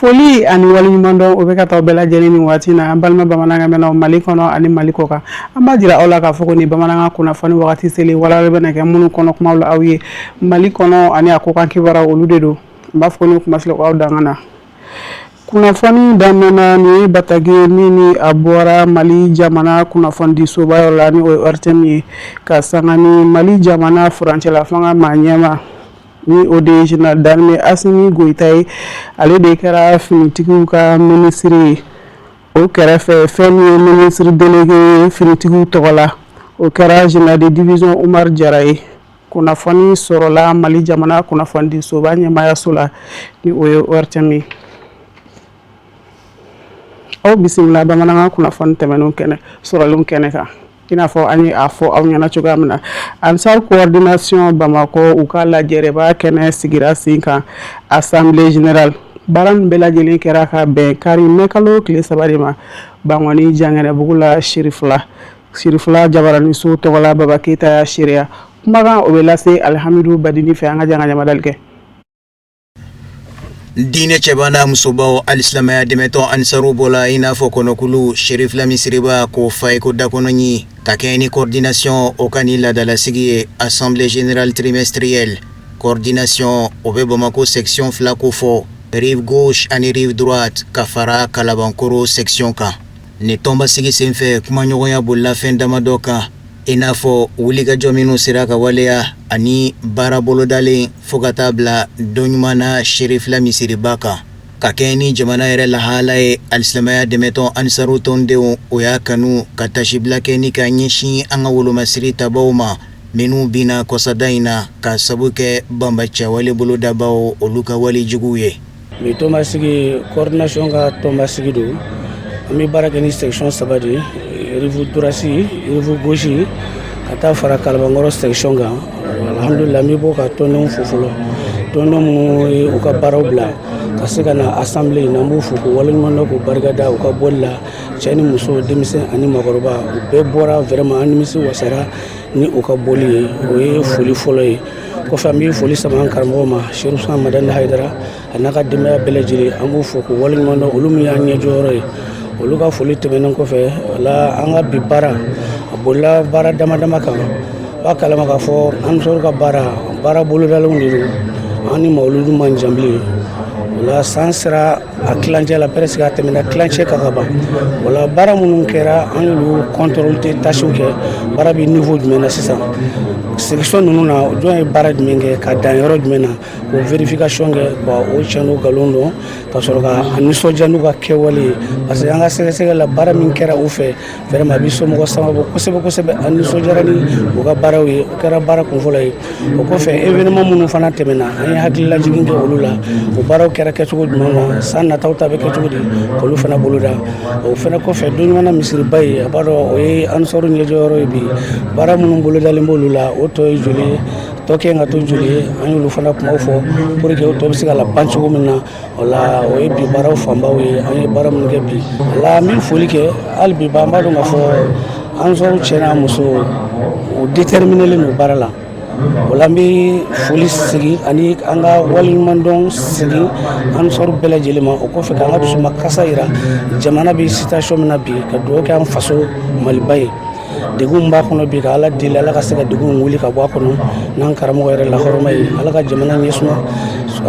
Foli ani waleɲumandɔn, o bɛ ka taa bɛɛ lajɛlen ni waati na, an balima bamanankan mɛnnaw Mali kɔnɔ ani Mali kɔ kan. An b'a jira aw la k'a fɔ ko ni bamanankan kunnafoni wagati selen, walawala bɛna kɛ minnu kɔnɔ kumaw la aw ye Mali kɔnɔ ani a kɔkan kibaruyaw, olu de don. N b'a fɔ ni kuma filɛ aw dan na. Kunnafoni daminɛna nin ye bataki min ni a bɔra Mali jamana kunnafonidisoba yɔrɔ la, ni o ye ORTM ye, ka sanga ni Mali jamana furancɛla fanga maa ɲɛma, ni o de ye général d'armée Asimi Goyita ye. Ale de kɛra finitigiw ka minisiri ye. O kɛrɛfɛ, fɛn min ye ministre délégué ye finitigiw tɔgɔ la, o kɛra général de division Umar Jara ye. Kunnafoni sɔrɔla Mali jamana kunnafonidisoba ɲɛmaayaso la, ni o ye ORTM ye. Aw bisimila bamanankan kunnafoni tɛmɛnenw kɛnɛ sɔrɔlenw kɛnɛ kan. I n'a fɔ an ye a fɔ aw ɲɛna cogoya min na, Ansar coordination Bamakɔ, u ka lajɛrɛba kɛnɛ sigira sen kan, assemblée générale. Baara min bɛɛ lajɛlen kɛra ka bɛn kari mɛ kalo tile 3 de ma, Bankɔni Jangɛnɛbugu la, Sirifila, Sirifila Jabaraniso tɔgɔla, Baba Keyita y'a seereya. Kumakan o bɛ lase Alihamidu Badini fɛ. An ka jan ka ɲamadali kɛ. Diinɛ cɛba n'a musobaw, alisilamɛya dɛmɛtɔn Ansaru bɔla i n'a fɔ kɔnɔkulu Sherifila misiriba ko fa ye ko dakɔnɔɲi, ka kɛɲɛ ni coordination o ka ni laadalasigi ye, assemblée générale trimestrielle. Coordination o bɛ Bamakɔ section fila ko fɔ, rive gauche ani rive droite, ka fara Kalabankoro section kan. Ni tɔnbasigi senfɛ, kumaɲɔgɔnya bolila fɛn damadɔ kan, i n'a fɔ wulikajɔ minnu sera ka waleya ani baara bolodalen, fo ka taa bila don ɲuman na Sherifila misiriba kan. Ka kɛɲɛ ni jamana yɛrɛ lahala ye, alisilamɛya dɛmɛtɔn Ansaru tɔndenw o y'a kanu ka tasibila kɛ ni ka ɲɛsin an ka wolomasiri tabaw ma minnu binna kɔsada in na, ka sabu kɛ banbacɛwale bolodabaw olu ka wale juguw ye. Bi tɔnbasigi, coordination ka tɔnbasigi don. An bɛ baara kɛ ni section saba de ye: rive droite, rive gauche, ka taa fara Kalabankɔrɔ section kan. Alhamdulillah, an bɛ bɔ ka tɔndenw fo fɔlɔ, tɔnden minnu ye u ka baaraw bila ka se ka na assemblée in na. An b'u fo k'u waleɲuman dɔn, k'u barikada u ka bɔli la. Cɛ ni muso, denmisɛn ani maakɔrɔba, u bɛɛ bɔra. Vraiment, an nimisi wasara ni u ka bɔli ye. O ye foli fɔlɔ ye. Kɔfɛ, an bɛ foli sama an karamɔgɔ ma, Serifu Madani Hayidara, a n'a ka denbaya bɛɛ lajɛlen. An b'u fo k'u waleɲuman dɔn, olu min y'an ɲɛjɔyɔrɔ ye. Olu ka foli tɛmɛnen kɔfɛ la, an ka bi baara a bolila baara dama dama kan. B'a kalama k'a fɔ Ansaru ka baara, baara bolodalenw de don. An ni mawuludu man jan bilen. O la, san sera a tilancɛ la presque, a tɛmɛna tilancɛ kan ka ban. O la, baara minnu kɛra, an y'olu contrôle de tâches kɛ. Baara bɛ niveau jumɛn na sisan section ninnu na? Jɔn ye baara jumɛn kɛ ka dan yɔrɔ jumɛn na? K'o vérification kɛ, ka o tiɲɛ n'o nkalon dɔn, ka sɔrɔ ka nisɔndiya n'u ka kɛwale ye, parce que an ka sɛgɛsɛgɛ la, baara min kɛra u fɛ, vraiment, a bɛ somɔgɔ sama bɔ kosɛbɛ kosɛbɛ. An nisɔndiyara ni u ka baaraw ye. O kɛra baara kunfɔlɔ ye. O kɔfɛ, événement minnu fana tɛmɛna, an ye hakililajigin kɛ olu la. O baaraw kɛra kɛcogo jumɛn na? San nataw ta bɛ kɛ cogo di? K'olu fana boloda. O fana kɔfɛ, don ɲuman na misiriba ye, a b'a dɔn o ye Ansaru ɲɛjɔyɔrɔ ye. Bi baara minnu bolodalen b'olu la, o tɔ ye joli ye? Tɔ kɛ ka to joli ye? An y'olu fana kumaw fɔ pour que o tɔ bɛ se ka laban cogo min na. O la, o ye bi baaraw fanbaw ye, an ye baara minnu kɛ bi. O la, an bɛ foli kɛ hali bi. An b'a dɔn k'a fɔ Ansaru cɛ n'a muso, o déterminélen don baara la. O la, an bɛ foli sigi ani an ka waleɲumandɔn sigi Ansaru bɛɛ lajɛlen ma. O kɔfɛ, k'an ka dusuma kasa yira jamana bɛ situation min na bi, ka dugawu kɛ an faso Maliba ye. Degun b'a kɔnɔ bi, ka Ala deli, Ala ka se ka degun wuli ka bɔ a kɔnɔ n'an karamɔgɔ yɛrɛ lahɔrɔma ye. Ala ka jamana ɲɛsuma.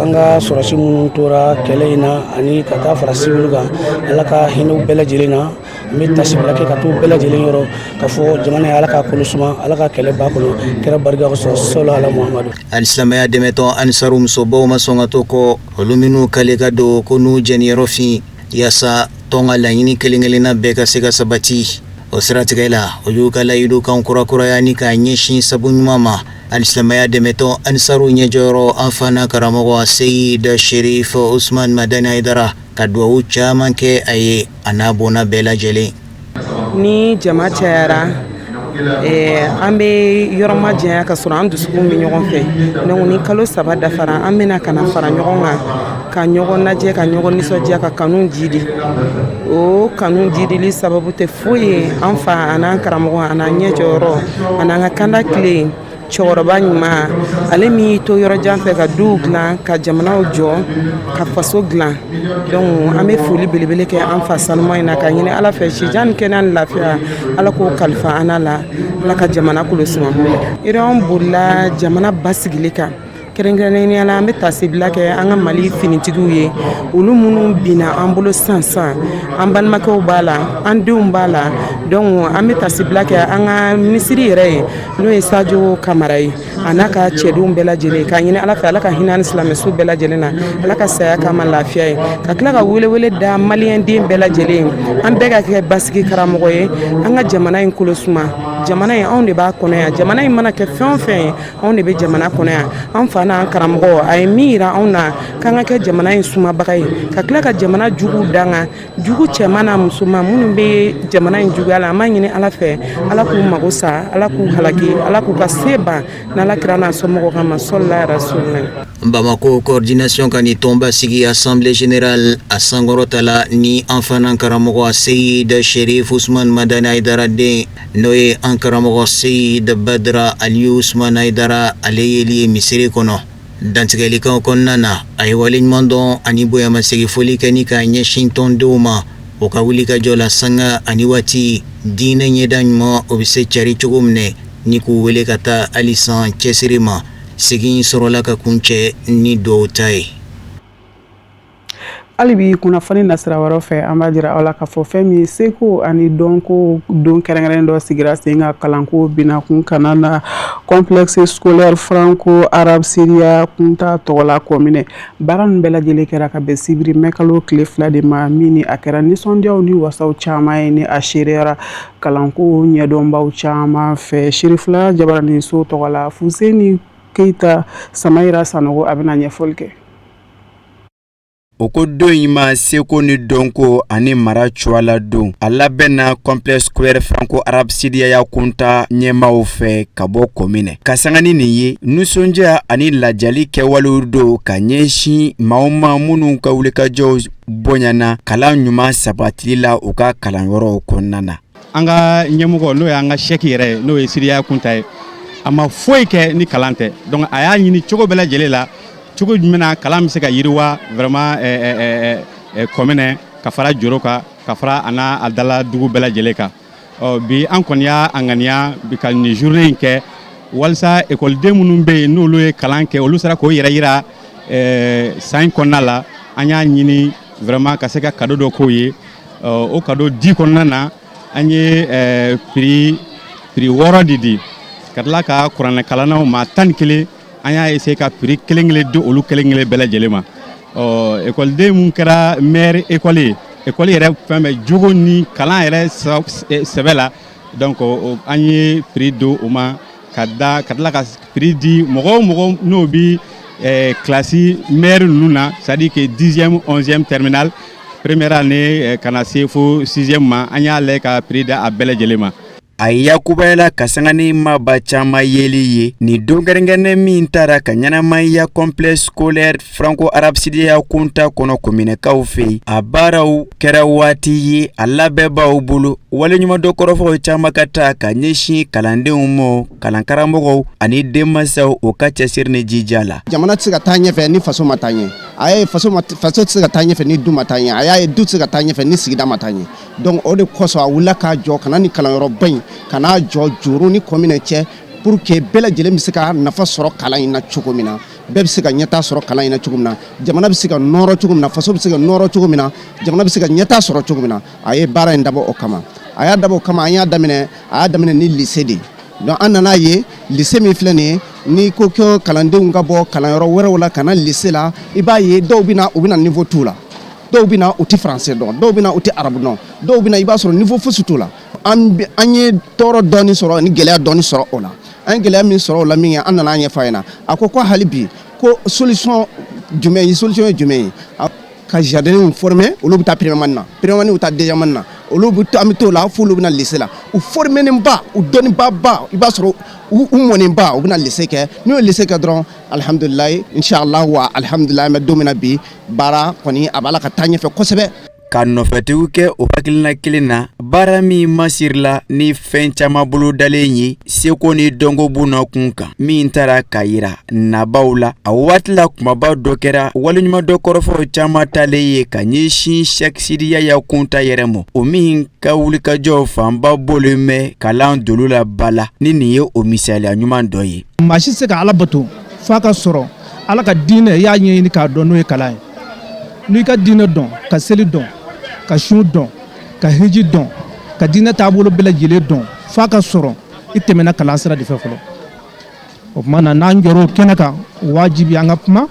An ka sɔrɔsi minnu tora kɛlɛ in na ani ka taa fara civil kan, Ala ka hinɛw bɛɛ lajɛlen na. An bɛ tasibila kɛ ka t'u bɛɛ lajɛlen yɔrɔ ka fɔ jamana ye, Ala k'a kolo suma, Ala ka kɛlɛ ba kɔnɔ. Kɛra barika sɔrɔ sɔlɔ ala Muhamadu. Alisilamɛya dɛmɛtɔn Ansaru musobaw ma sɔn ka to kɔ, olu minnu kale ka don ko n'u jɛniyɔrɔ fin yaasa tɔn ka laɲini kelen kelenna bɛɛ ka se ka sabati. O siratigɛ la, o y'u ka layidu kan kurakuraya ni k'a ɲɛsin sabu ɲuman ma. Alisilamɛya dɛmɛtɔn Ansaru ɲɛjɔyɔrɔ, an fana karamɔgɔ Seyid Sherif Usman Madani Hayidara, ka duwawu caman kɛ a ye a n'a bɔnna bɛɛ lajɛlen. Ni jama cayara, an bɛ yɔrɔ ma janya ka sɔrɔ an dusukun bɛ ɲɔgɔn fɛ. Donc ni kalo 3 dafara, an bɛna ka na fara ɲɔgɔn kan, ka ɲɔgɔn lajɛ, ka ɲɔgɔn nisɔndiya, ka kanu jidi. O kanu jidili sababu tɛ foyi ye, an fa an'an karamɔgɔ an'an ɲɛ jɔyɔrɔ an'an ka kanda tile. Cɛkɔrɔba ɲuman, ale min y'i to yɔrɔ jan fɛ ka duw dilan, ka jamanaw jɔ, ka faso dilan. Donc an bɛ foli belebele kɛ an fa sanuman in na, ka ɲini Ala fɛ sijan ni kɛnɛya ni lafiya, Ala k'o kalifa an la, Ala ka jamana kolo suma. Réunion bolila jamana basigili kan. Kɛrɛnkɛrɛnnenya la, an bɛ tasibila kɛ an ka Mali finitigiw ye, olu minnu binna an bolo sisan sisan. An balimakɛw b'a la, an denw b'a la. Donc an bɛ tasibila kɛ an ka minisiri yɛrɛ ye, n'o ye Sadio Kamara ye, a n'a ka cɛdenw bɛɛ lajɛlen, k'a ɲini Ala fɛ, Ala ka hinɛ ni silamɛsu bɛɛ lajɛlen na, Ala ka saya k'an ma lafiya ye, ka tila ka welewele da maliyɛnden bɛɛ lajɛlen ye, an bɛɛ ka kɛ basigi karamɔgɔ ye, an ka jamana in kolo suma. Jamana in, anw de b'a kɔnɔ yan. Jamana in mana kɛ fɛn o fɛn ye, anw de bɛ jamana kɔnɔ yan. An fa n'an karamɔgɔ, a ye min yira anw na, k'an ka kɛ jamana in sumabaga ye, ka tila ka jamana juguw danga, jugu cɛman n'a musoman minnu bɛ jamana in juguya la. An b'a ɲini Ala fɛ, Ala k'u mago sa, Ala k'u halaki, Ala k'u ka se ban n'Ala kira n'a somɔgɔw kama, sɔlila rasulila. Bamakɔ coordination ka nin tɔnba sigi assemblée générale a sankɔrɔtala ni an fana karamɔgɔ Seyid Sherif Usman Madani Hayidara den, n'o ye an karamɔgɔ Seyid Badara Aliyu Usman Hayidara, ale yeli ye misiri kɔnɔ. Dantigɛlikan kɔnɔna na, a ye waleɲuman dɔn ani bonyamasegin foli kɛ ni k'a ɲɛsin tɔndenw ma, o ka wuli ka jɔ la sanga ani waati, diinɛ ɲɛda ɲuman o bɛ se cari cogo min, ni k'u wele ka taa halisa cɛsiri ma. Segin sɔrɔla ka kuncɛ ni dugawu ta ye. Hali bi kunnafoni nasira wɛrɛ fɛ, an b'a jira aw la k'a fɔ fɛn min ye seko ani dɔnko don kɛrɛnkɛrɛn dɔ sigira sen kan kalanko binakun kana na complexe scolaire franco arabe Sidiya Kunta tɔgɔ la Kɔminɛ. Baara ninnu bɛɛ lajɛlen kɛra ka bɛn sibiri mɛkalo tile 2 de ma, min ni a kɛra nisɔndiyaw ni wasaw caman ye, ni a seereyara kalanko ɲɛdɔnbaw caman fɛ. Sirifila Jabaraninso tɔgɔ la, Fuseni Keyita Samayira Sanogo, a bɛna ɲɛfɔli kɛ. O ko don in ma seko ni dɔnko ani mara cogoya la don, a labɛnna complexe scolaire franco arabe Sidiya Kunta ɲɛmaaw fɛ ka bɔ Kɔminɛ. Ka sanga ni nin ye, nisɔndiya ani lajali kɛwalew don ka ɲɛsin maaw ma minnu ka wulikajɔw bonyana kalan ɲuman sabatili la u ka kalanyɔrɔw kɔnɔna na. An ka ɲɛmɔgɔ, n'o y'an ka sɛki yɛrɛ ye, n'o ye Sidiya Kunta ye, a ma foyi kɛ ni kalan tɛ. Donc a y'a ɲini cogo bɛɛ lajɛlen la, cogo jumɛn na kalan bɛ se ka yiriwa vraiment Kɔminɛ, ka fara Joro kan, ka fara a n'a a dala dugu bɛɛ lajɛlen kan. Ɔ bi, an kɔni y'a ŋaniya bi ka nin journée in kɛ walasa ekɔliden minnu bɛ yen, n'olu ye kalan kɛ, olu sera k'o yɛrɛ yira san in kɔnɔna la. An y'a ɲini vraiment ka se ka cadeau dɔ k'o ye. O cadeau di kɔnɔna na, an ye prix 6 de di, ka tila ka kuranɛkalannaw maa 11, an y'a essayer ka prix kelen kelen di olu kelen kelen bɛɛ lajɛlen ma. Ɔ ekɔliden mun kɛra meilleure école ye, école yɛrɛ fɛn bɛɛ jogo ni kalan yɛrɛ sɛbɛ la, donc an ye prix di o ma, ka da ka tila ka prix di mɔgɔ o mɔgɔ n'o bi classe meilleure ninnu na, c'est à dire que 10e, 11e, terminale, première année, ka na se fo sixième ma, an y'a lajɛ ka prix da a bɛɛ lajɛlen ma. A yakubayala ka sanga ni maaba caman yeli ye nin don kɛrɛnkɛrɛnnen min taara ka ɲɛnamaya complexe scolaire franco arabe Sidiya Kunta kɔnɔ Kɔminɛkaw fɛ yen. A baaraw kɛra waati ye a labɛnbaaw bolo, waleɲumandɔn kɔrɔfɔw caman ka taa ka ɲɛsin kalandenw ma, kalankaramɔgɔw ani denmansaw, o ka cɛsiri ni jija la. Jamana tɛ se ka taa ɲɛfɛ ni faso ma taa ɲɛ. A ye faso faso tɛ se ka taa ɲɛfɛ ni du ma taa ɲɛ. A y'a ye, du tɛ se ka taa ɲɛfɛ ni sigida ma taa ɲɛ. Donc o de kosɔn, a wulila k'a jɔ ka na ni kalanyɔrɔba in, ka n'a jɔ Joro ni Kɔminɛ cɛ, pour que bɛɛ lajɛlen bɛ se ka nafa sɔrɔ kalan in na cogo min na, bɛɛ bɛ se ka ɲɛtaa sɔrɔ kalan in na cogo min na, jamana bɛ se ka nɔrɔ cogo min na, faso bɛ se ka nɔrɔ cogo min na, jamana bɛ se ka ɲɛtaa sɔrɔ cogo min na. A ye baara in dabɔ o kama. A y'a dabɔ o kama. An y'a daminɛ, a y'a daminɛ ni lycée de ye. Donc an nana ye, lycée min filɛ nin ye, n'i ko ko kalandenw ka bɔ kalanyɔrɔ wɛrɛw la ka na lycée la, i b'a ye dɔw bɛ na, u bɛ na niveau t'u la, dɔw bɛ na, u tɛ français dɔn, dɔw bɛ na, u tɛ arabu dɔn, dɔw bɛ na, i b'a sɔrɔ niveau fosi t'u la. An ye tɔɔrɔ dɔɔni sɔrɔ ni gɛlɛya dɔɔni sɔrɔ o la. An ye gɛlɛya min sɔrɔ o la min kɛ, an nana ɲɛfɔ a ɲɛna. A ko ko hali bi ko solution jumɛn ye, solution ye jumɛn ye? Ka jardiniw former, olu bɛ taa première année na, première année, u bɛ taa deuxième année na, olu bɛ an bɛ t'o la f'olu bɛna lycée la, u formenen ba, u dɔnniba ba, i b'a sɔrɔ u mɔnen ba, u bɛna lycée kɛ. N'u ye lycée kɛ dɔrɔn, alihamudulilayi, inshallah wa alihamudulilayi. An bɛ don min na bi, baara kɔni a b'a la ka taa ɲɛfɛ kosɛbɛ. Ka nɔfɛtugu kɛ o hakilina kelen na, baara min masirila ni fɛn caman bolodalen ye seko ni dɔnko bunna kun kan, min taara ka yira nabaw la a waati la. Kumaba dɔ kɛra, waleɲumandɔn kɔrɔfɔw caman talen ye ka ɲɛsin Sɛki Sidi Yaya Kunta yɛrɛ ma, o min ka wulikajɔ fanba bɔlen bɛ kalan dolu la ba la, ni nin ye o misaliya ɲuman dɔ ye. Maa si tɛ se ka Ala bato f'a ka sɔrɔ Ala ka diinɛ i y'a ɲɛɲini k'a dɔn, n'o ye kalan ye. N'i ka diinɛ dɔn, ka seli dɔn, ka sun dɔn, ka hiji dɔn, ka diinɛ taabolo bɛɛ lajɛlen dɔn, f'a ka sɔrɔ i tɛmɛna kalan sira de fɛ fɔlɔ. O tuma na, n'an jɔr'o kɛnɛ kan, wajibi an ka kuma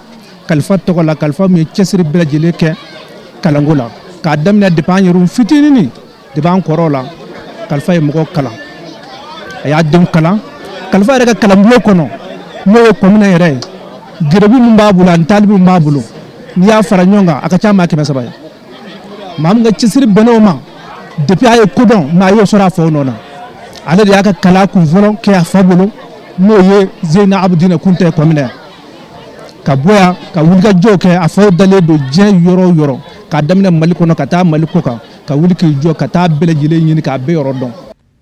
kalifa tɔgɔ la, kalifa min ye cɛsiri bɛɛ lajɛlen kɛ kalanko la k'a daminɛ depuis an yɛrɛ fitinin, depuis an kɔrɔw la. Kalifa ye mɔgɔw kalan, a y'a denw kalan. Kalifa yɛrɛ ka kalanbulon kɔnɔ, n'o ye kɔminɛ yɛrɛ ye, gɛrɛbu min b'a bolo ani talibi min b'a bolo, n'i y'a fara ɲɔgɔn kan, a ka ca maa 300 ye. Maa min ka cɛsiri bɛnna o ma depuis a ye kodɔn, mais a y'o sɔrɔ a faw nɔ na. Ale de y'a ka kalan kun fɔlɔ kɛ a fa bolo, n'o ye Zeyina Abudina Kunta ye kɔminɛ, ka bɔ yan ka wulikajɔw kɛ. A faw dalen don diɲɛ yɔrɔ o yɔrɔ, k'a daminɛ Mali kɔnɔ ka taa Mali kɔ kan, ka wuli k'i jɔ ka taa bɛɛ lajɛlen ɲini k'a bɛɛ yɔrɔ dɔn.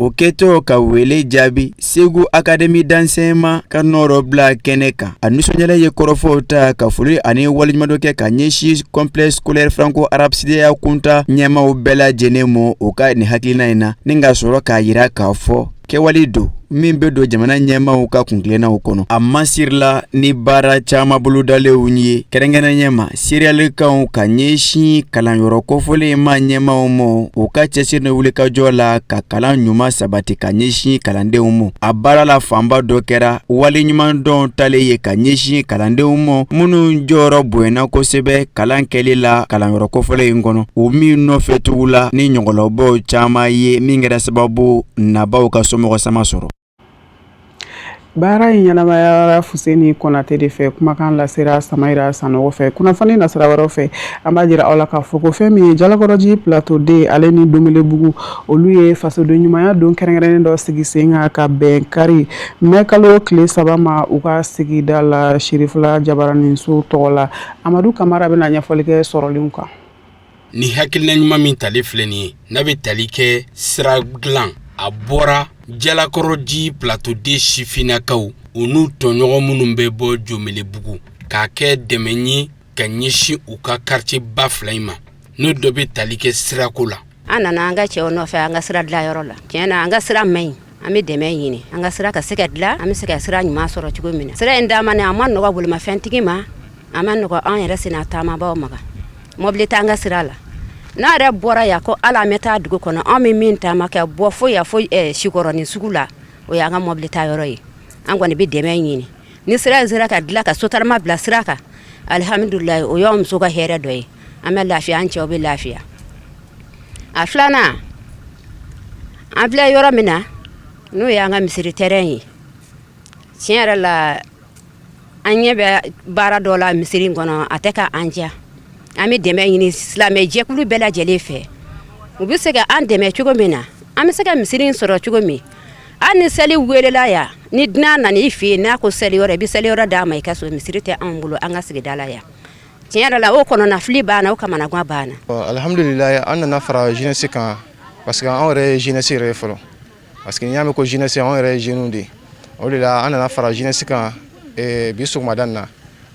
O kɛtɔ ka wele jaabi, Segu Académie d'enseignement ka nɔrɔ bila kɛnɛ kan, a nisɔndiyala ye kɔrɔfɔw ta ka foli ani waleɲumandɔn kɛ ka ɲɛsin Complexe scolaire franco arabe Sidi Yaya Kunta ɲɛmaaw bɛɛ lajɛlen ma o ka nin hakilina in na, ni ka sɔrɔ k'a yira k'a fɔ kɛwale don min bɛ don jamana ɲɛmaaw ka kuntilennaw kɔnɔ. A masirila ni baara caman bolodalenw ye, kɛrɛnkɛrɛnnenya ma seereyalikanw ka ɲɛsin kalanyɔrɔ kofɔlen ma ɲɛmaaw ma u ka cɛsiri ni wulikajɔ la ka kalan ɲuman sabati ka ɲɛsin kalandenw ma. A baara la fanba dɔ kɛra waleɲumandɔn talen ye ka ɲɛsin kalandenw ma minnu jɔyɔrɔ bonyana kosɛbɛ kalan kɛli la kalanyɔrɔ kofɔlen in kɔnɔ, o min nɔfɛ tugu la ni ɲɔgɔlɔbɔw caman ye, min kɛra sababu nabaw ka somɔgɔ sama sɔrɔ. Baara in ɲɛnamayara Fuseni Konate de fɛ. Kumakan lasera Samayira Sanogo fɛ. Kunnafoni nasira wɛrɛw fɛ, an b'a jira aw la k'a fɔ ko fɛn min ye Jalakɔrɔji Plateau 2, ale ni Domelebugu, olu ye fasoden ɲumanya don kɛrɛnkɛrɛnnen dɔ sigi sen kan ka bɛn kari mɛ kalo tile 3 ma u ka sigida la, Sirifila Jabaraninso tɔgɔ la. Amadu Kamara bɛna ɲɛfɔli kɛ sɔrɔlenw kan. Ni hakilina ɲuman min tali filɛ nin ye, n'a bɛ tali kɛ sira dilan, a bɔra Jalakɔrɔji Plateau 2 sifinnakaw, u n'u tɔɲɔgɔn minnu bɛ bɔ Jomelebugu, k'a kɛ dɛmɛ ye ka ɲɛsin u ka quartier ba fila in ma, n'o dɔ bɛ tali kɛ sirako la. An nana an ka cɛw nɔfɛ an ka sira dilanyɔrɔ la. Tiɲɛ na, an ka sira man ɲi. An bɛ dɛmɛ ɲini an ka sira ka se ka dilan, an bɛ se ka sira ɲuman sɔrɔ cogo min na. Sira in d'a ma, a ma nɔgɔ bolimafɛntigi ma, a ma nɔgɔ an yɛrɛ senna taamabaaw ma. Mɔbili t'an ka sira la. N'a yɛrɛ bɔra yan ko ala an bɛ taa dugu kɔnɔ, an bɛ min taama kɛ bɔ fo yan fo Sikɔrɔni sugu la, o y'an ka mɔbili ta yɔrɔ ye. An kɔni bɛ dɛmɛ ɲini. Ni sira in sera ka dilan ka sotarama bila sira kan, alihamudulila, o y'an muso ka hɛrɛ dɔ ye. An bɛ lafiya, an cɛw bɛ lafiya. A filanan, an filɛ yɔrɔ min na, n'o y'an ka misiri terrain ye, tiɲɛ yɛrɛ la, an ɲɛ bɛ baara dɔ la misiri in kɔnɔ, a tɛ ka an diya. An bɛ dɛmɛ ɲini silamɛ jɛkulu bɛɛ lajɛlen fɛ, u bɛ se ka an dɛmɛ cogo min na, an bɛ se ka misiri in sɔrɔ cogo min. Hali ni seli welela yan, ni dunan nana i fɛ yen, n'a ko seli yɔrɔ, i bɛ seli yɔrɔ d'a ma i ka so. Misiri tɛ anw bolo an ka sigida la yan. Tiɲɛ yɛrɛ la, o kɔnɔna fili banna, o kamanagan banna. Alihamudulila, an nana fara jeunesse kan parce que anw yɛrɛ ye jeunesse yɛrɛ ye fɔlɔ, parce que n'i y'a mɛn ko jeunesse, anw yɛrɛ ye jeunes de ye. O de la an nana fara jeunesse kan bi sɔgɔmada in na,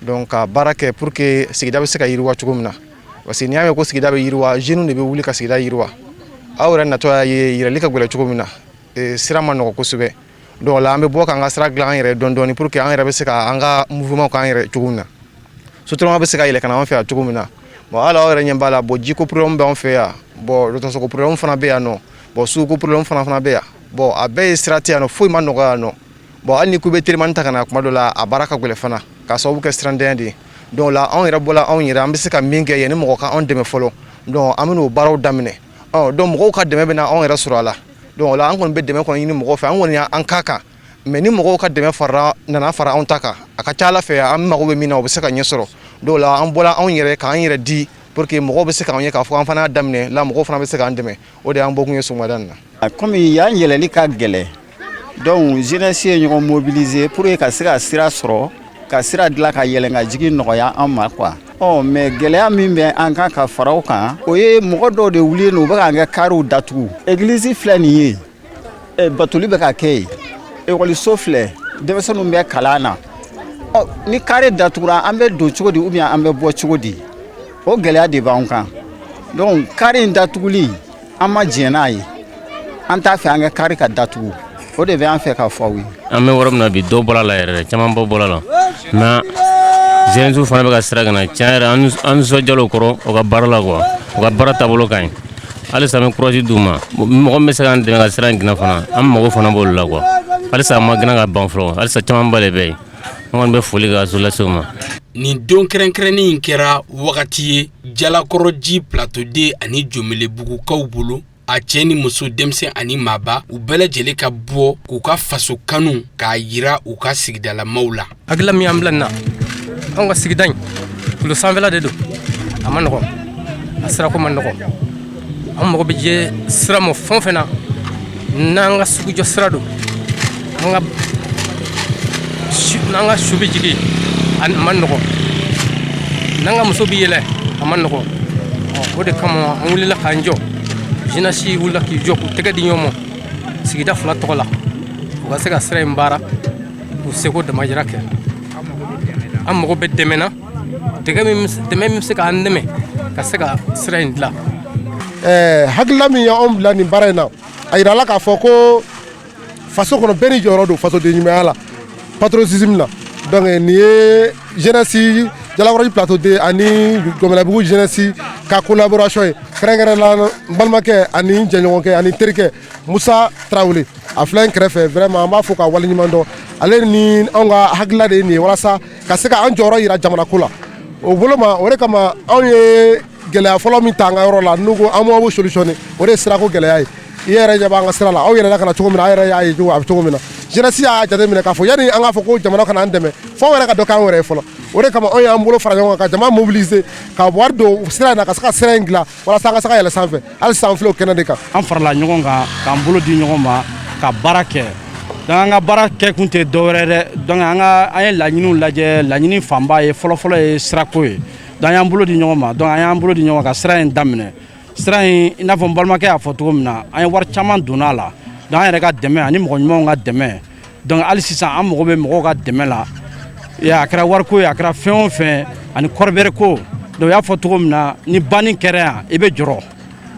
donc ka baara kɛ pour que sigida bɛ se ka yiriwa cogo min na, parce que n'i y'a mɛn ko sigida bɛ yiriwa, jeunes de bɛ wuli ka sigida yiriwa. Aw yɛrɛ natɔ y'a ye yɛlɛli ka gɛlɛn cogo min na, sira ma nɔgɔ kosɛbɛ. Donc la an bɛ bɔ k'an ka sira dilan an yɛrɛ dɔɔni dɔɔni pour que an yɛrɛ bɛ se ka an ka mouvement k'an yɛrɛ cogo min na, sotarama bɛ se ka yɛlɛ ka na an fɛ yan cogo min na. Bon, hali aw yɛrɛ ɲɛ b'a la. Bon, jiko problème b'an fɛ yan. Bon, dɔgɔtɔrɔsoko problème fana bɛ yan nɔ. Bon, suguko problème fana bɛ yan. Bon, a bɛɛ ye sira tɛ yan nɔ, foyi ma nɔgɔ yan nɔ. Bon, hali ni ko bɛ telimani ta ka na, kuma dɔ la a baara ka gɛlɛn fana k'a sababu kɛ sirantanya de ye. Donc la anw yɛrɛ bɔla anw yɛrɛ, an bɛ se ka min kɛ yanni mɔgɔ ka anw dɛmɛ fɔlɔ, donc an bɛ n'o baaraw daminɛ. Ɔ donc mɔgɔw ka dɛmɛ bɛ na anw yɛrɛ sɔrɔ a la. Donc la an kɔni bɛ dɛmɛ kɔni ɲini mɔgɔw fɛ, an kɔni y'an k'a kan, mais ni mɔgɔw ka dɛmɛ farala nana fara anw ta kan, a ka ca ala fɛ an mago bɛ min na, o bɛ se ka ɲɛ sɔrɔ. Donc la an bɔla anw yɛrɛ k'an yɛrɛ di pour que mɔgɔw bɛ se k'an ye k'a fɔ an fana y'a daminɛ la, mɔgɔw fana bɛ se k'an dɛmɛ. O de y'an bɔkun ye sɔgɔmada in na. Komi yan yɛlɛli ka gɛlɛn, donc jeunesse ye ɲɔgɔn mobiliser pour que ka se ka sira sɔrɔ, ka sira dilan ka yɛlɛn ka jigin nɔgɔya an ma quoi. Ɔ mais gɛlɛya min bɛ an kan ka fara o kan, o ye mɔgɔ dɔw de wulilen don, u bɛ k'an ka karew datugu. Egilizi filɛ nin ye, batoli bɛ ka kɛ yen, ekɔliso filɛ, denmisɛnninw bɛ kalan na. Ɔ ni kare datugura, an bɛ don cogo di ou bien an bɛ bɔ cogo di? O gɛlɛya de b'an kan. Donc kare in datuguli, an ma jɛn n'a ye, an t'a fɛ an ka kare ka datugu. O de bɛ an fɛ k'a fɔ aw ye. An bɛ yɔrɔ min na bi, dɔ bɔra la yɛrɛ, camanba bɔra la, mais jeunesse fana bɛ ka sira ka na. Tiɲɛ yɛrɛ, an nisɔndiyara o kɔrɔ, o ka baara la quoi, o ka baara taabolo ka ɲi. Halisa an bɛ courage d'u ma. Mɔgɔ min bɛ se k'an dɛmɛ ka sira in dilan fana, an mago fana b'olu la quoi. Halisa a ma dilan ka ban fɔlɔ, halisa camanba de bɛ yen. An kɔni bɛ foli ka lase u ma. Nin don kɛrɛnkɛrɛnnen in kɛra wagati ye Jalakɔrɔji Plateau 2 ani Jomelebugukaw bolo, a cɛ ni muso, denmisɛn ani maaba, u bɛɛ lajɛlen ka bɔ k'u ka faso kanu k'a yira u ka sigidalamaw la. Hakilila min y'an bila nin na, anw ka sigida in kulu sanfɛla de don, a ma nɔgɔn, a sirako ma nɔgɔn. An mago bɛ jɛ sira ma fɛn o fɛn na, n'an ka sugujɔ sira don, an ka n'an ka su bɛ jigin, a ma nɔgɔn, n'an ka muso bɛ yɛlɛ, a ma nɔgɔn. O de kama an wulila k'an jɔ, jeunesse wulila k'i jɔ k'u tɛgɛ di ɲɔgɔn ma sigida fila tɔgɔ la, u ka se ka sira in baara k'u seko damajira kɛ. An mago bɛ dɛmɛ na, dɛmɛ min bɛ se k'an dɛmɛ ka se ka sira in dilan. Hakilila min y'anw bila nin baara in na, a yirala k'a fɔ ko faso kɔnɔ bɛɛ n'i jɔyɔrɔ don fasoden ɲumanya la, patriotisme la. Donc nin ye jeunesse Jalakɔrɔji Plateau 2 ani Jɔmɛlabugu jeunesse ka collaboration ye, kɛrɛnkɛrɛn la n balimakɛ ani n jɛɲɔgɔnkɛ ani terikɛ Musa Tarawele, a filɛ n kɛrɛfɛ. Vraiment, an b'a fo ka waleɲuman dɔn. Ale ni anw ka hakilila de ye nin ye, walasa ka se ka an jɔyɔrɔ yira jamana ko la. O bolo ma, o de kama anw ye gɛlɛya fɔlɔ min ta an ka yɔrɔ la, n'u ko an b'o solutionner, o de ye sirako gɛlɛya ye. I yɛrɛ ɲɛ b'an ka sira la, aw yɛrɛ ka na cogo min na, aw yɛrɛ y'a ye cogo a bɛ cogo min na. Jeunesse y'a jateminɛ k'a fɔ yanni an k'a fɔ ko jamana kana an dɛmɛ, fo anw yɛrɛ ka dɔ k'an yɛrɛ ye fɔlɔ. O de kama anw y'an bolo fara ɲɔgɔn kan ka jama mobiliser, ka wari don sira in na, ka se ka sira in dilan walasa an ka se ka yɛlɛ sanfɛ. Hali sisan an filɛ o kɛnɛ de kan. An farala ɲɔgɔn kan k'an bolo di ɲɔgɔn ma ka baara kɛ. Donc an ka baara kɛ kun tɛ dɔwɛrɛ dɛ. Donc an ka an ye laɲiniw lajɛ, laɲini fanba ye fɔlɔfɔlɔ ye sirako ye. Donc an y'an bolo di ɲɔgɔn ma, donc an y'an bolo di ɲɔgɔn ma ka sira in daminɛ. Sira in, i n'a fɔ n balimakɛ y'a fɔ cogo min na, an ye wari caman donna a la. Donc an yɛrɛ ka dɛmɛ ani mɔgɔ ɲumanw ka dɛmɛ. Donc hali sisan an mago bɛ mɔgɔw ka dɛmɛ la, a kɛra wariko ye, a kɛra fɛn o fɛn, ani kɔrɔbɛrɛ ko. Donc u y'a fɔ cogo min na, ni banni kɛra yan, i bɛ jɔrɔ,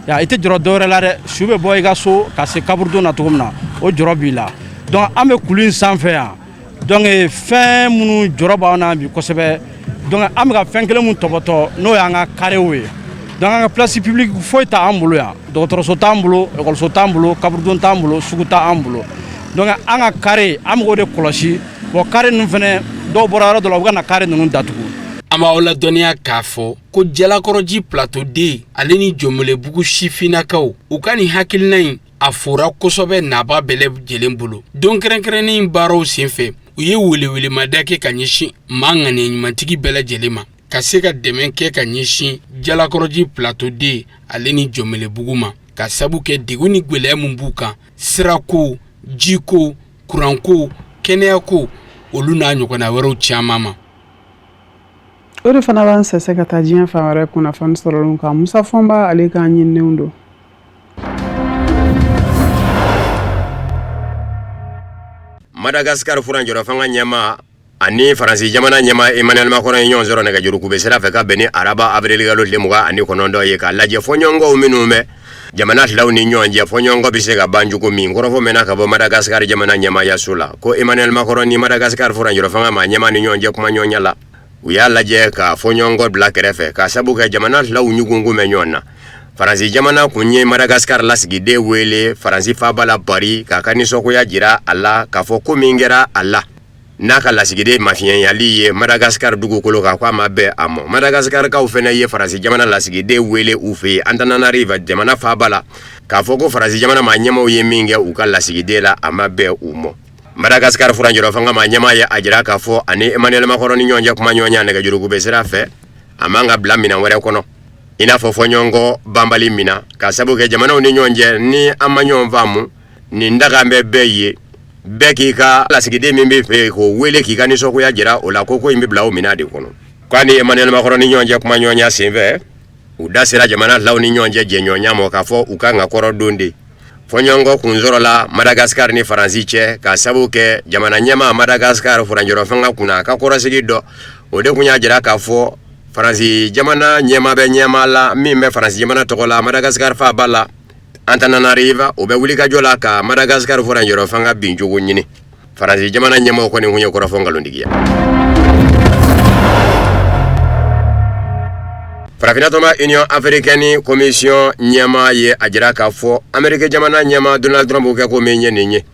i tɛ jɔrɔ dɔwɛrɛ la dɛ, su bɛ bɔ i ka so ka se kaburudon na cogo min na, o jɔrɔ b'i la. Donc an bɛ kulu in sanfɛ yan. Donc fɛn minnu jɔrɔ b'an na bi kosɛbɛ, donc an bɛ ka fɛn kelen mun tɔbɔtɔ, n'o y'an ka karew ye. Donc an ka place publique foyi t'an bolo yan, dɔgɔtɔrɔso t'an bolo, ekɔliso t'an bolo, kaburudon t'an bolo, sugu t'an bolo. Donc an ka kare, an b'o de kɔlɔsi. Bon, kare ninnu fɛnɛ, dɔw bɔra yɔrɔ dɔ la, u bɛ ka na kare ninnu datugu. An b'aw ladɔnniya k'a fɔ ko Jalakɔrɔji Plateau 2 ale ni Jɔnbɛlɛbugu sifinnakaw, u ka nin hakilina in a fora kosɛbɛ naba bɛɛ lajɛlen bolo. Don kɛrɛnkɛrɛnnen baaraw senfɛ, u ye welewelemada kɛ ka ɲɛsin maa ŋaniya ɲumantigi bɛɛ lajɛlen ma ka se ka dɛmɛ kɛ ka ɲɛsin Jalakɔrɔji Plateau 2 ale ni Jɔnbɛlɛbugu ma, ka sabu kɛ degun ni gwɛlɛya min b'u kan, sirako, jiko, kuranko, kɛnɛyako, olu n'a ɲɔgɔnna wɛrɛw caman ma. O de fana b'an sɛsɛ ka taa diɲɛ fan wɛrɛ kunnafoni sɔrɔlenw kan. Musa Fɔnba, ale k'an ɲininenw don. Madagascar furancɛrɔfanga ɲɛmaa ani Faransi jamana ɲɛmaa Emmanuel Macron ye ɲɔgɔn sɔrɔ nɛgɛjuru kube sira fɛ ka bɛn ni araba avril kalo tile 29 ye, k'a lajɛ fɔɲɔgɔnkɔw minnu bɛ jamana filaw ni ɲɔgɔn cɛ, fɔɲɔgɔnkɔ bɛ se ka ban cogo min. Kɔrɔfɔ mɛnna ka bɔ Madagascar jamana ɲɛmaayaso la ko Emmanuel Macron ni Madagascar furancɛrɔfanga maa ɲɛmaa ni ɲɔgɔn cɛ kumaɲɔgɔnya la, u y'a lajɛ ka fɔɲɔgɔnkɔ bila kɛrɛfɛ ka sabu kɛ jamana filaw ɲugunkun bɛ ɲɔgɔn na. Faransi jamana kun ye Madagascar lasigiden wele Faransi faaba la Paris k'a ka nisɔngoya jira a la k'a fɔ ko min kɛra a la n'a ka lasigiden mafiɲɛyali ye Madagascar dugukolo kan, k'a ma bɛn a ma. Madagascarkaw fana ye Faransi jamana lasigiden wele u fɛ yen Antananarivo jamana faaba la k'a fɔ ko Faransi jamana maa ɲɛmaaw ye min kɛ u ka lasigiden la, a ma bɛn u ma. Madagascar furancɛrɔfanga maa ɲɛmaa ye a jira k'a fɔ ani Emmanuel Macron ni ɲɔgɔn cɛ kumaɲɔgɔnya nɛgɛjuru kube sira fɛ, a man ka bila minɛn wɛrɛ kɔnɔ i n'a fɔ fɔɲɔgɔnkɔ banbali min na, ka sabu kɛ jamanaw ni ɲɔgɔn cɛ, ni an ma ɲɔgɔn faamu, nin daga bɛ bɛɛ ye, bɛɛ k'i ka lasigiden min bɛ fɛ k'o wele k'i ka nisɔngoya jira o la, ko ko in bɛ bila o minɛn de kɔnɔ. K'a ni Emmanuel Macron ni ɲɔgɔn cɛ kumaɲɔgɔnya senfɛ, u da sera jamana filaw ni ɲɔgɔn cɛ jɛɲɔgɔnya ma k'a fɔ u kan ka kɔrɔ don de. Fɔɲɔgɔnkɔ kun sɔrɔla Madagascar ni Faransi cɛ ka sabu kɛ jamana ɲɛmaa Madagascar furancɛrɔ fanga kunna a ka kɔrɔsigi dɔ, o de kun y'a jira k'a fɔ Faransi jamana ɲɛmaa bɛ ɲɛmaa la min bɛ Faransi jamana tɔgɔ la Madagascar faaba la Antananarivo, o bɛ wulikajɔ la ka Madagascar furancɛrɔ fanga bin cogo ɲini. Faransi jamana ɲɛmaaw kɔni kun ye kɔrɔfɔ nkalontigiya. Farafinna tɔnba Union africaine commission ɲɛmaa ye a jira k'a fɔ Ameriki jamana ɲɛmaa Donald Trump kɛ ko min ye nin ye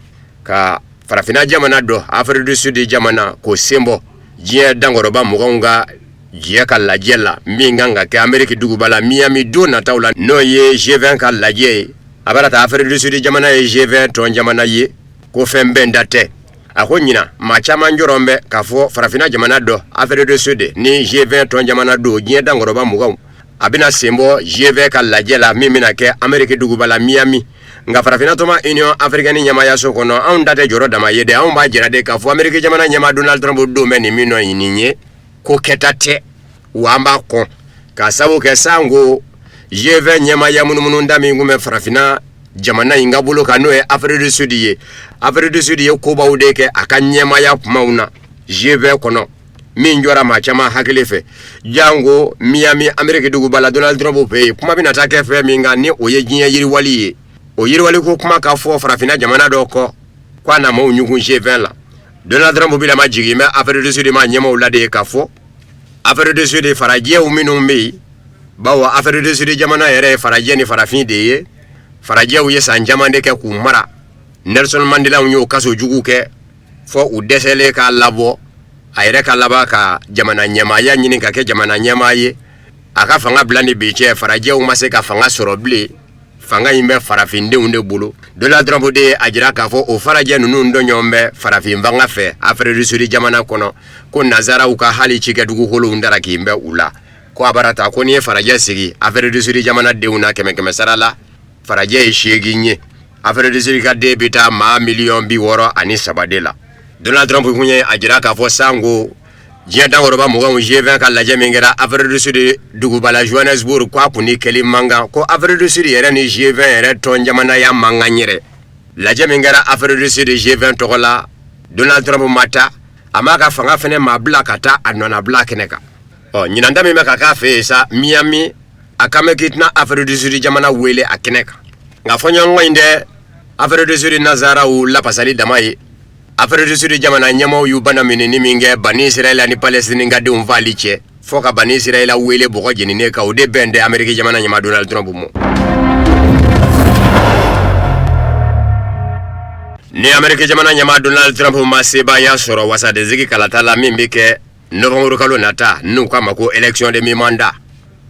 ka farafinna jamana dɔ Afrique du Sud jamana k'o senbɔ diɲɛ dankɔrɔba mɔgɔw ka jɛ ka lajɛ la min kan ka kɛ Ameriki duguba la Miami don nataw la, n'o ye G20 ka lajɛ ye. A b'a ta Afrique du Sud jamana ye G20 tɔn jamana ye, ko fɛn bɛnta tɛ. A ko ɲinan maa caman jɔrɔ bɛ k'a fɔ farafinna jamana dɔ Afrique du Sud ni G20 tɔn jamana don diɲɛ dankɔrɔba mɔgɔw, a bɛna senbɔ G20 ka lajɛ la min bɛna kɛ Ameriki duguba la Miami. Nka farafinna tɔnba Union africaine ɲɛmaayaso kɔnɔ, anw ta tɛ jɔrɔ dama ye dɛ, anw b'a jira de k'a fɔ Ameriki jamana ɲɛmaa Donald Trump don bɛ nin min nɔ nin ye ko kɛta tɛ, wa an b'a kɔn k'a sabu kɛ sanko G20 ɲɛmaaya munumunuda min tun bɛ farafinna jamana in ka bolo kan, n'o ye Afrique du Sud ye. Afrique du Sud ye kobaw de kɛ a ka ɲɛmaaya kumaw na G20 kɔnɔ min jɔra maa caman hakili fɛ, janko Miami Ameriki duguba la Donald Trump fɛ yen. Kuma bɛna taa kɛ fɛn min kan, ni o ye diɲɛ yiriwali ye, o yiriwali ko kuma ka fɔ farafinna jamana dɔ kɔ k'a na maaw ɲugun G20 la. Donald Trump bɛna ma jigin bɛ Afrique du Sud maa ɲɛmaaw la de ye k'a fɔ Afrique du Sud farajɛw minnu bɛ yen, bawo Afrique du Sud jamana yɛrɛ ye farajɛ ni farafin de ye. Farajɛw ye san caman de kɛ k'u mara. Nelson Mandela y'o kaso jugu kɛ fɔ u dɛsɛlen k'a labɔ, a yɛrɛ ka laban ka jamana ɲɛmaaya ɲini ka kɛ jamana ɲɛmaa ye. A ka fanga bila ni bi cɛ, farajɛw ma se ka fanga sɔrɔ bilen, fanga in bɛ farafindenw de bolo. Donald Trump de ye a jira k'a fɔ o farajɛ ninnu dɔɲɔgɔn bɛ farafin fanga fɛ Afrique du Sud jamana kɔnɔ, ko nazaraw ka hali cikɛ dugukolow daraki bɛ u la, ko a bara ta ko n'i ye farajɛ sigi Afrique du Sud jamana denw na kɛmɛ kɛmɛ sara la, farajɛ ye 8 ye, Afrique du Sud ka den bɛ taa maa miliyɔn 63 de la. Donald Trump kun ye a jira k'a fɔ sanko diɲɛ dankɔrɔba mɔgɔw G20 ka lajɛ min kɛra Afrique du Sud duguba la Johannesburg, k'a kun ni kɛli man kan, ko Afrique du Sud yɛrɛ ni G20 yɛrɛ tɔn jamanaya man kan yɛrɛ. Lajɛ min kɛra Afrique du Sud G20 tɔgɔ la, Donald Trump ma taa, a m'a ka fanga fɛnɛ maa bila ka taa a nɔnabila kɛnɛ kan. Ɔ ɲinan ta min bɛ ka k'a fɛ yen sa Miami, a kan bɛ k'i tɛna Afrique du Sud jamana wele a kɛnɛ kan. Nka fɔɲɔgɔnkɔ in tɛ Afrique du Sud nazaraw lapasali dama ye. Afrique du Sud jamana ɲɛmaaw y'u bana minɛni min kɛ Bani Israɛla ni Palestine ka denw faali cɛ, fo ka Bani Israɛla wele bɔgɔ jeninen kan, o de bɛn tɛ Ameriki jamana ɲɛmaa Donald Trump ma. Ni Ameriki jamana ɲɛmaa Donald Trump ma sebaaya sɔrɔ wasadensigi kalata la min bɛ kɛ novembre kalo nata, n'u k'a ma ko élection de mi-mandat,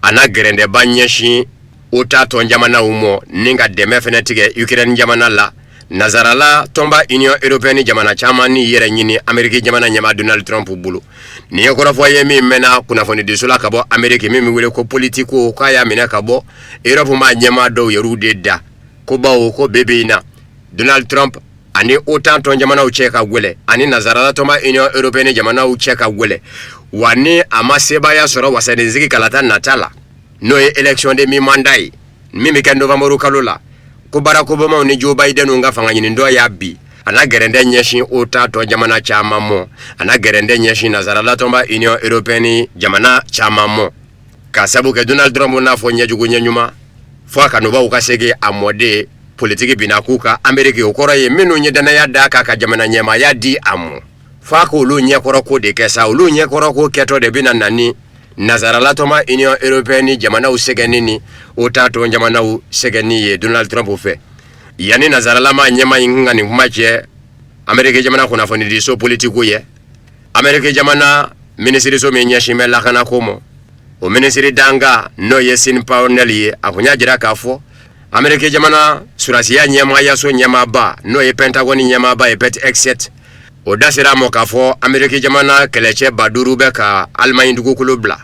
a na gɛrɛndɛba ɲɛsin OTAN tɔn jamanaw mɔ ni ka dɛmɛ fɛnɛ tigɛ Ukraine jamana la. Nazarala tɔnba Union européenne jamana caman ni yɛrɛ ɲini Ameriki jamana ɲɛmaa Donald Trump bolo. Nin ye kɔrɔfɔ ye min mɛnna kunnafonidiso la ka bɔ Ameriki min bɛ wele ko Politico, k'a y'a minɛ ka bɔ Europe maa ɲɛmaa dɔw yɛrɛw de da, ko bawo ko bi bi in na Donald Trump ani OTAN tɔn jamanaw cɛ ka gwɛlɛ, ani nazarala tɔnba Union européenne jamanaw cɛ ka gwɛlɛ, wa ni a ma sebaaya sɔrɔ wasadensigi kalata nata la, n'o ye élection de mi-mandat ye min bɛ kɛ novembre kalo la, ko Barack Obama ni Joe Biden ka fanga ɲini dɔ y'a bi, a na gɛrɛndɛ ɲɛsin OTAN tɔn jamana caman mɔ, a na gɛrɛndɛ ɲɛsin nazarala tɔnba Union européenne jamana caman mɔ, ka sabu kɛ Donald Trump n'a fɔ ɲɛjugu ɲɛɲuman fo a kanubaw ka segin a mɔden politiki binna k'u ka Ameriki. O kɔrɔ ye minnu ye danaya d'a kan ka jamana ɲɛmaaya di a mɔ, f'a k'olu ɲɛkɔrɔ ko de kɛ sa. Olu ɲɛkɔrɔ ko kɛtɔ de bɛna na ni nazarala tɔnba Union européenne jamanaw sɛgɛnni ni OTAN tɔn jamanaw sɛgɛnni ye Donald Trump fɛ. Yanni nazaralama ɲɛmaa in ka nin kuma cɛ, Ameriki jamana kunnafonidiso Politico ye, Ameriki jamana minisiriso min ɲɛsin bɛ lakanako ma, o minisiri dankan n'o ye Sean Parnell ye, a kun y'a jira k'a fɔ Ameriki jamana surasiya ɲɛmaayaso ɲɛmaaba, n'o ye Pentagone ɲɛmaaba ye Pete Hegseth, o da sera a ma k'a fɔ Ameriki jamana kɛlɛcɛ 5000 bɛ ka Alimaɲi dugukolo bila,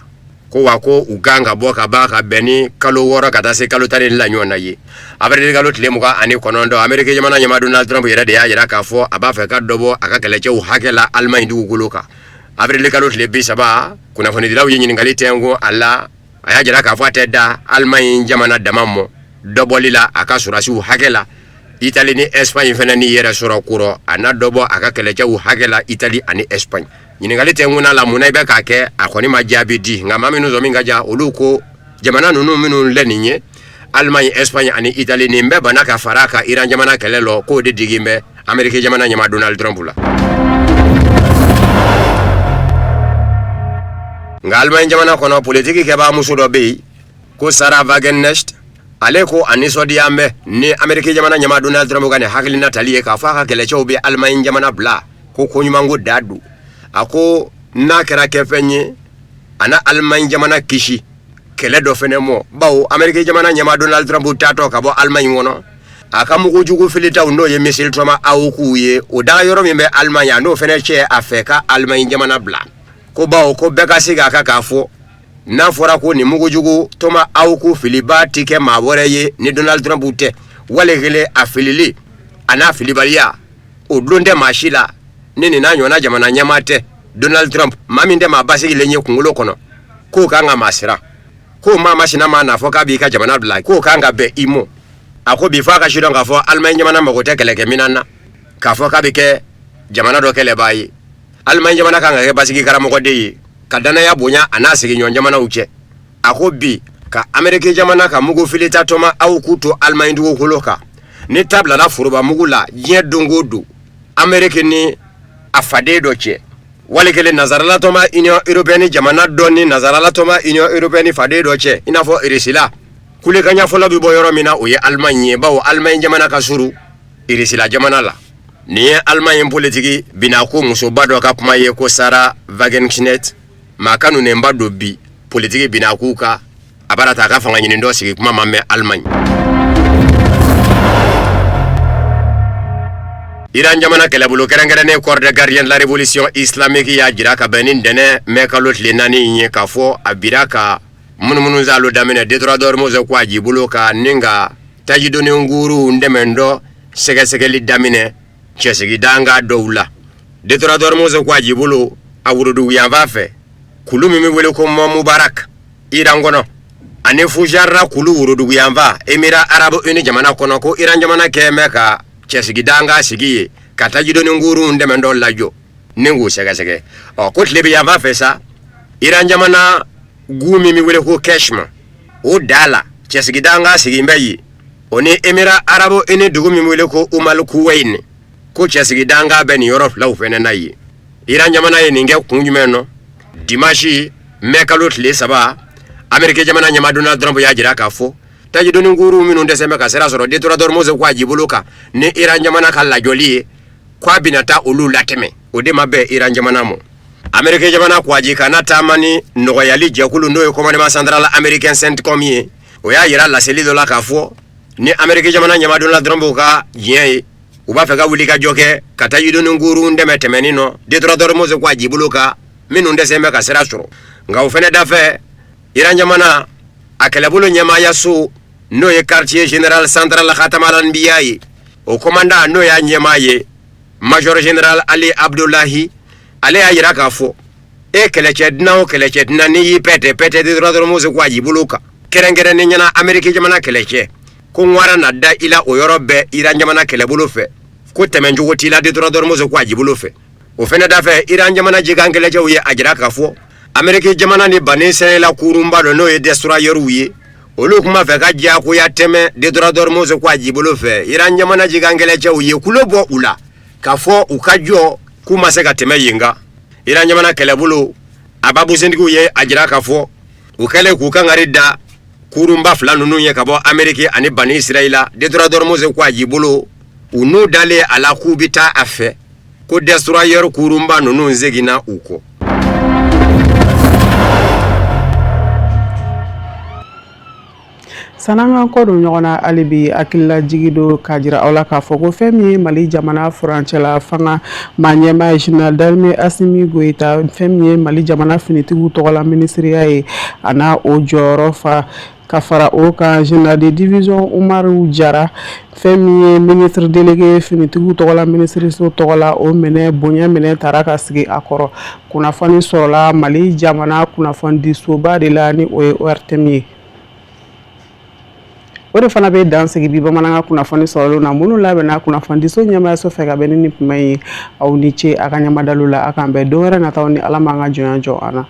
ko wa ko u kan ka bɔ ka ban ka bɛn ni kalo 6 ka taa se kalo 12 ɲɔgɔn na ye. Avril kalo tile 29, Ameriki jamana ɲɛmaa Donald Trump yɛrɛ de y'a jira k'a fɔ a b'a fɛ ka dɔ bɔ a ka kɛlɛcɛw hakɛ la Alimaɲi dugukolo kan. Avril kalo tile 30, kunnafonidilaw ye ɲininkali tɛnku a la. A y'a jira k'a fɔ a tɛ da Allemagne jamana dama mɔ dɔbɔli la a ka sɔrɔdasiw hakɛ la Italie ni Espagne fana ni yɛrɛ sɔrɔ kɔrɔ, a na dɔ bɔ a ka kɛlɛcɛw hakɛ la Italie ani Espagne. Ɲininkali tɛnkunna la, mun na i bɛ k'a kɛ? A kɔni ma jaabi di. Nka maa minnu sɔmi ka ja, olu ko jamana ninnu minnu lɛ nin ye, Allemagne, Espagne ani Italie, nin bɛɛ banna ka fara a kan Iran jamana kɛlɛ lɔ, k'o de digi bɛ Ameriki jamana ɲɛmaa Donald Trump la. Nka Allemagne jamana kɔnɔ, politiki kɛbaa muso dɔ bɛ yen ko Sahra Wagenknecht, ale ko a nisɔndiya bɛ ni Ameriki jamana ɲɛmaa Donald Trump ka nin hakilina tali ye k'a fɔ a ka kɛlɛcɛw bɛ Allemagne jamana bila, ko koɲumanko da don. A ko n'a kɛra kɛfɛn ye, a na Allemagne jamana kisi kɛlɛ dɔ fɛnɛ mɔ, bawo Ameriki jamana ɲɛmaa Donald Trump taatɔ ka bɔ Allemagne kɔnɔ, a ka mugujugu filitaw, n'o ye missile Tomahawkw ye, o da yɔrɔ min bɛ Allemagne, a n'o fɛnɛ cɛ a fɛ ka Allemagne jamana bila, ko bawo ko bɛɛ ka sigi a kan k'a fɔ n'a fɔra ko nin mugujugu Tomahawk filibaa ti kɛ maa wɛrɛ ye ni Donald Trump tɛ, wali kelen a filili a n'a filibaliya o dulon tɛ maa si la ni nin n'a ɲɔgɔnna jamana ɲɛmaa tɛ. Donald Trump, maa min tɛ maa basigilen ye kunkolo kɔnɔ, k'o kan ka maa siran, k'o maa masina maa n'a fɔ k'a b'i ka jamana bila, k'o kan ka bɛn i mɔ. A ko bi f'a ka sidɔn k'a fɔ Allemagne jamana mago tɛ kɛlɛkɛminan na k'a fɔ k'a bɛ kɛ jamana dɔ kɛlɛbaa ye. Allemagne jamana kan ka kɛ basigi karamɔgɔ de ye ka danaya bonya a n'a sigiɲɔgɔn jamanaw cɛ. A ko bi ka Ameriki jamana ka mugu filita Tomahawk to Allemagne dugukolo kan, ni ta bilala foroba mugu la diɲɛ don o don Ameriki ni a faden dɔ cɛ, wali kelen nazarala tɔnba Union européenne jamana dɔ ni nazarala tɔnba Union européenne faden dɔ cɛ, i n'a fɔ Irisila, kulekanɲa fɔlɔ bɛ bɔ yɔrɔ min na, o ye Allemagne ye, bawo Allemagne jamana ka surun Irisila jamana la. Nin ye Allemagne politiki binako musoba dɔ ka kuma ye ko Sahra Wagenknecht, maa kanunenba don bi politiki binakuw ka a bara ta a ka fanga ɲini dɔ sigi kuma ma mɛn Allemagne. Iran jamana kɛlɛbolo kɛrɛnkɛrɛnnen Corps de gardien de la révolution islamique y'a jira ka bɛn ni ntɛnɛn mɛ kalo tile 4 ye k'a fɔ a bira ka munumunusaalo daminɛ détroit d'Ormuz ko a jibolo kan ni ka tajidoni kurunw dɛmɛ dɔ sɛgɛsɛgɛli daminɛ cɛsigidanga dɔw la détroit d'Ormuz ko a jibolo a worodugu yanfan fɛ, kulu min bɛ wele ko Mont Mubarak Iran kɔnɔ, ani Fujairah kulu worodugu yanfan Émirats arabes unis jamana kɔnɔ, ko Iran jamana kɛlen bɛ ka cɛsigidanga sigi yen ka tajidoni kurunw dɛmɛ dɔ lajɔ ni k'u sɛgɛsɛgɛ. Ɔ ko tile bɛ yanfan fɛ sa, Iran jamana gun min bɛ wele ko Qeshm, o da la cɛsigidanga sigi bɛ yen, o ni Émirats arabes unis dugu min wele ko Umm Al Quwain, ko cɛsigidanga bɛ nin yɔrɔ filaw fɛnɛ na yen. Iran jamana ye nin kɛ kun jumɛn nɔ? Dimanche mɛ kalo tile 3, Ameriki jamana ɲɛmaa Donald Trump y'a jira k'a fɔ tajidoni kurun minnu dɛsɛ bɛ ka sira sɔrɔ détroit d'Ormuz ko a jibolo kan ni Iran jamana ka lajɔli ye, k'a bɛna taa olu latɛmɛ. O de ma bɛn Iran jamana ma. Ameriki jamana kwaji kana taama ni nɔgɔyali jɛkulu, n'o ye commandement central américain CENTCOM ye, o y'a jira laseli dɔ la k'a fɔ ni Ameriki jamana ɲɛmaa Donald Trump ka diɲɛ ye, u b'a fɛ ka wuli ka jɔ kɛ ka tajidoni kurun dɛmɛ tɛmɛni nɔ détroit d'Ormuz ko a jibolo kan minnu dɛsɛ bɛ ka sira sɔrɔ. Nka o fɛnɛ dafɛ, Iran jamana a kɛlɛbolo ɲɛmaayaso, n'o ye quartier général central Khatam al-Anbiya ye, o commandant, n'o y'a ɲɛmaa ye, major général Ali Abdollahi, ale y'a jira k'a fɔ e kɛlɛcɛ dunan o kɛlɛcɛ dunan n'i y'i pɛtɛ pɛtɛ détroit d'Ormuz ko a jibolo kan, kɛrɛnkɛrɛnnen ɲɛna Ameriki jamana kɛlɛcɛ, ko ŋwara na da i la o yɔrɔ bɛɛ Iran jamana kɛlɛbolo fɛ, ko tɛmɛncogo t'i la détroit d'Ormuz ko a jibolo fɛ. O fɛnɛ dafɛ, Iran jamana jikan kɛlɛcɛw ye a jira k'a fɔ Ameriki jamana ni Bani Israɛla kurunba dɔ, n'o ye destroyerw ye, olu tun b'a fɛ ka diyagoya tɛmɛ détroit d'Ormuz ko a jibolo fɛ. Iran jamana jikan kɛlɛcɛw ye kulo bɔ u la k'a fɔ u ka jɔ, k'u ma se ka tɛmɛ yen kan. Iran jamana kɛlɛbolo a babusentigiw ye a jira k'a fɔ u kɛlen k'u kangari da kurunba fila ninnu ye ka bɔ Ameriki ani Bani Israɛla détroit d'Ormuz ko a jibolo, u n'u dalen a la k'u bɛ taa a fɛ, ko destroyer kurunba ninnu seginna u kɔ. San'an k'an kɔ don ɲɔgɔn na, hali bi hakililajigi don k'a jira aw la k'a fɔ ko fɛn min ye Mali jamana furancɛla fanga maa ɲɛmaa ye, général d'armée Assimi Goïta, fɛn min ye Mali jamana finitigiw tɔgɔla minisiriya ye, a n'a o jɔyɔrɔ fa. Ka fara o kan, général de division Umaru Jara, fɛn min ye ministre délégué finitigiw tɔgɔ la, minisiriso tɔgɔ la, o minɛ bonya minɛ taara ka sigi a kɔrɔ. Kunnafoni sɔrɔla Mali jamana kunnafonidisoba de la, ni o ye ORTM ye. O de fana bɛ dan sigi bi bamanankan kunnafoni sɔrɔlenw na, minnu labɛnna kunnafonidiso ɲɛmaayaso fɛ ka bɛn ni nin kuma ye. Aw ni ce a ka ɲɛmadalu la. A k'an bɛn don wɛrɛ nataw ni Ala m'an ka jɔnya jɔ an na.